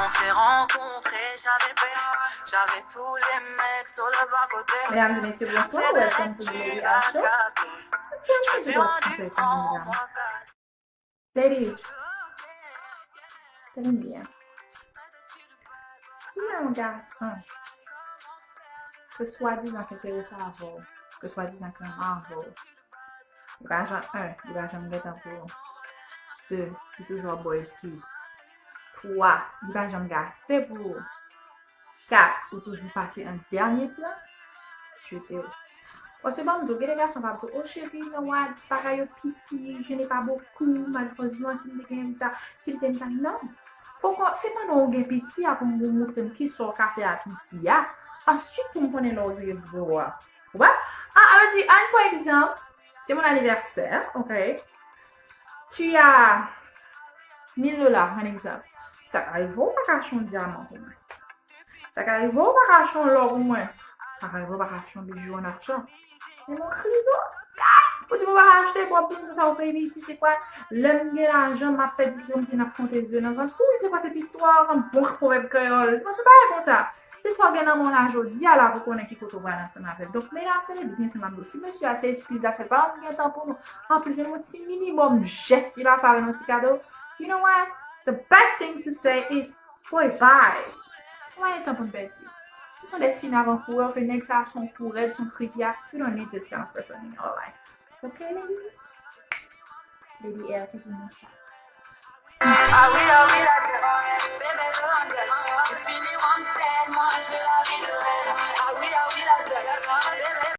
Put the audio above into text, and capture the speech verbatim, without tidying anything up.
On s'est rencontrés, j'avais peur, j'avais tous les mecs sur le bas côté. Mesdames et messieurs, bonsoir. Welcome to the Lady Art Show. Let's get into those conversations, mesdames. Ladies, tande m byen. Si yon gason ke swadizan ki enterese avè w, ke swadizan ki renmen avè w, li pa janm, un, li pa janm gen tan pou ou. De, li toujou ap ba w eskiz. Twa, li pa janm gen ase pou ou. Kat, ou toujou pase an dènye plan, jete w. Paske ban m di w, gen de gason k ap di w, oh chérie, you know what, bagay yo piti, je n'ai pas beaucoup, malheureusement, si m te gen ta, si m te gen ta, non. Fòk se pandan w gen piti a pou w montre m kisa w ka fè a piti a. Answit pou m konnen lè w rive gwo a. Ou wè? A, a vle di, ann pran egzanp, se mon anniversaire, ok? Tu as mil dola, an egzanp. Sa ka rive w pa ka achte yon dyaman pou mwen. Sa ka rive w pa ka achte yon lò pou mwen. Sa ka rive w pa ka achte yon bijou an ajan. Men yon krizòl. Ou di m ou pa ka achte, bon, plim konsa ou peye piti, se kwa? Lè m gen lajan, m ap fè diskisyon, m di n ap konte zye nan vant. Ou di se kwa sèt istwa, yon bon pwovèb kreyòl. Se pa bagay konsa. Se sa w gen nan men w la jodi a la pou konnen ki kote w pral ansanm avè l. Donk, medam, tande byen sa m ap di w. Si mesye a se eskiz l ap fè, pa janm gen tan pou nou. Anplis, menm yon ti minimòm jès, li pa fè avè nou ti kado. You know what? The best thing to say is, boy, bye. Ou pa gen tan pou n pèdi. Si se yon dèstine avan kourè, ou fè nèg sa a se yon kourè, se yon tripya, you don't need this kind of person in your life. Ok, ladies? Lady L te di nou sa. Ah oui, ah oui, la dance. Bébé, don't dance. J'ai fini one